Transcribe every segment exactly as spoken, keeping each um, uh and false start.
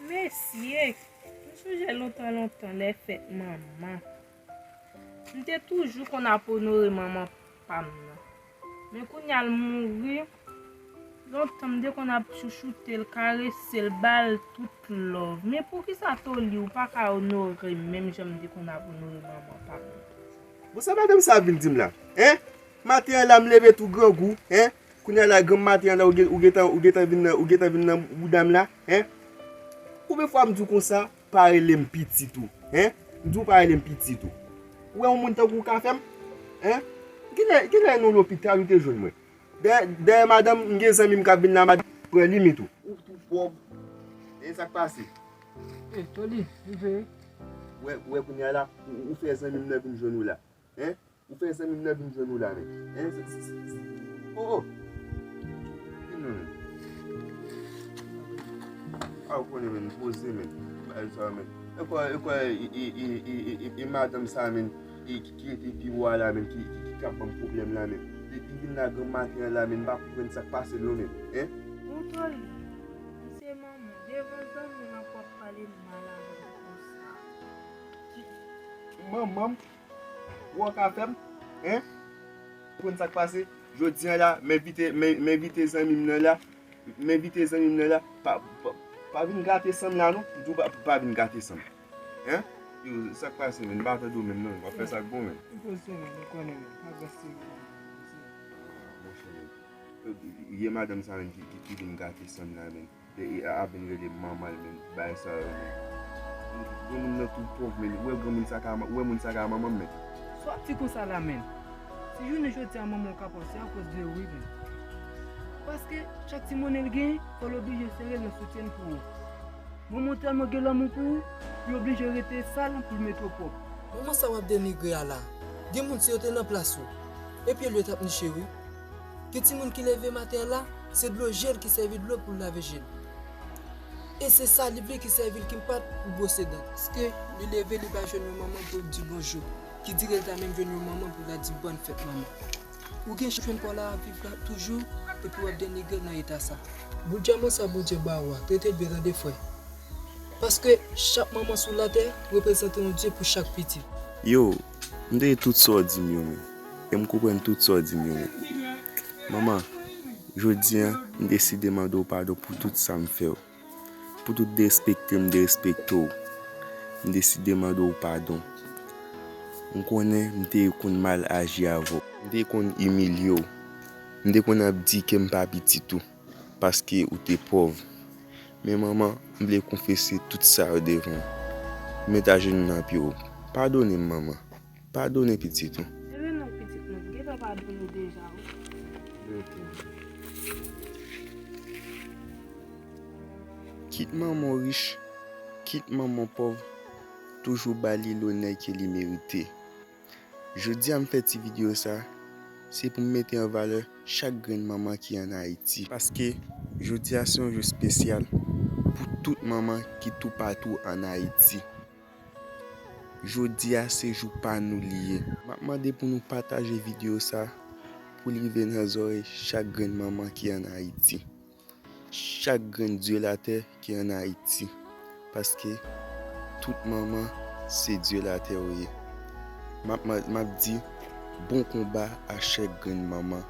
Mesye, m sonje lontan lontan lè fèt manman. M te toujou konn ap onore manman pa m nan. Men kounye a l mouri, lontan m te konn ap chouchoute l, karese l, ba l tout love. Men poukisa Toli ou pa ka onore m menm jan m te konn ap onore manman pa m nan? Bon, sa madanm sa ap vin di m la, en? Maten an la, m leve tou grangou, en? Kounye a la, granm maten an la, ou gen, ou gentan, ou gentan vin nan, ou gentan vin nan bouda m la, en? Konbyen fwa m di w konsa, pa rele m pitit ou, en? M di w pa rele m pitit ou. Ou wè yon moun tankou w ka fè m, en? Kilè, kilè nou lopital ou te jwenn mwen? Dèyè, dèyè madanm, m gen zanmi m k ap vin la, madanm pran limit ou. Ou tou pòv. E sa k pase? E, Toli, rive. Ou wè, ou wè kounye a la, ou, ou fè zanmi m nan vin jwenn ou la. En? Ou fè zanmi m nan vin jwenn ou la, men. En? Se, se, se, se. Oh, oh! Vin non, men. A, ou konnen, men, poze, men. Bagay sa, men. E kwè, e kwè, e, e madanm sa, men, e ki, ki rete pi wo a la, men, ki, ki, ki k ap ban m pwoblèm la, men. Li, li vin la granm maten an la, men, m pa konprann sa k pase l non, men. En? Ou Toli, m se manman, devan zanmi m ap w ap pale m mal avè m konsa. Manman m? Ou an ka fè m? En? Ou konn sa k pase? Jodi a la, m envite, m, m envite zanmi m nan la. M envite zanmi m nan la. Pa, pa, pa vin gate san m la non. M di w pa, pa vin gate san m. En? Yo, sa k pase, men? M pa tande w menm non. W ap fè sa k bon, men. Ou poze, men, ou konnen, men. Pa gate san m. Monchè, men. Gen madanm sa menm ki, ki, ki vin gate san m la, men. E, e, ap vin rele m manman l, men. Bagay sa yo, men. Granmoun nan tou pòv, men. Ou wè granmoun sa ka, ou wè moun sa ka manman m, men. Sa w ap di konsa la, men? Si jounen jodi a manman w ka pòv, se akoz de ou wi, men. Paske chak ti monnen l genyen, fò l oblije sere l nan soutyen l pou ou. Manman w tèlman gen lanmou pou ou, li oblije rete sal pou l mete w pwòp. Manman sa w ap denigre a la, gen moun si yo te nan plas ou, e pye l yo t ap niche wi. Gen timoun ki leve maten an la, se dlo je l ki sèvi dlo pou l lave je l. E se saliv li ki sèvi l ki pat pou bwose dan. Paske li leve, li pa jwenn yon manman pou l di bonjou, ki dire l ta menm jwenn yon manman pou l ta di bòn fèt manman. Ou gen chans jwenn pa w la ap viv la toujou, epi w ap denigre l nan eta sa. Bout dyaman sa Bondye ba ou a, trete l byen tande frè. Paske chak manman sou latè reprezante yon Dye pou chak pitit. Yo, m tande tout sa w di m yo, men. E m konprann tout sa w di m yo, men. Manman, jodi a, m deside mande w padon pou tout sa m fè w. Pou tout derespekte m derespekte w. M deside mande w padon. M konnen m te konn mal aji avè w. M te konn imilye w. M te konn ap di ke m pa pitit ou, paske ou te pòv. Men manman, m vle konfese tout sa yo devan w. M met ajenou nan pye w. Padone m, manman. Padone pitit ou. Leve non, pitit mwen. Gentan padone w deja, wi. Kit manman w rich, kit manman w pòv, toujou ba li lonè ke li merite. Jodi a m fè ti videyo sa, se pou m mete an valè chak grenn manman ki ann Ayiti. Paske jodi a se yon jou espesyal pou tout manman ki toupatou ann Ayiti. Jodi a se jou pa nou li ye. M ap mande pou nou pataje videyo sa pou l rive nan zòrèy chak grenn manman ki ann Ayiti. Chak grenn dye latè ki ann Ayiti. Paske tout manman se dye latè yo ye. M ap, m ap di bon konba a chak grenn manman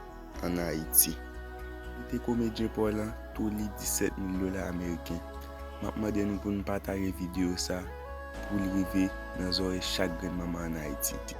ann Ayiti. Mete komedyen pa w lan, Toli, disèt mil dola ameriken. M ap mande nou pou nou pataje videyo sa pou l rive nan zòrèy chak grenn manman ann Ayiti.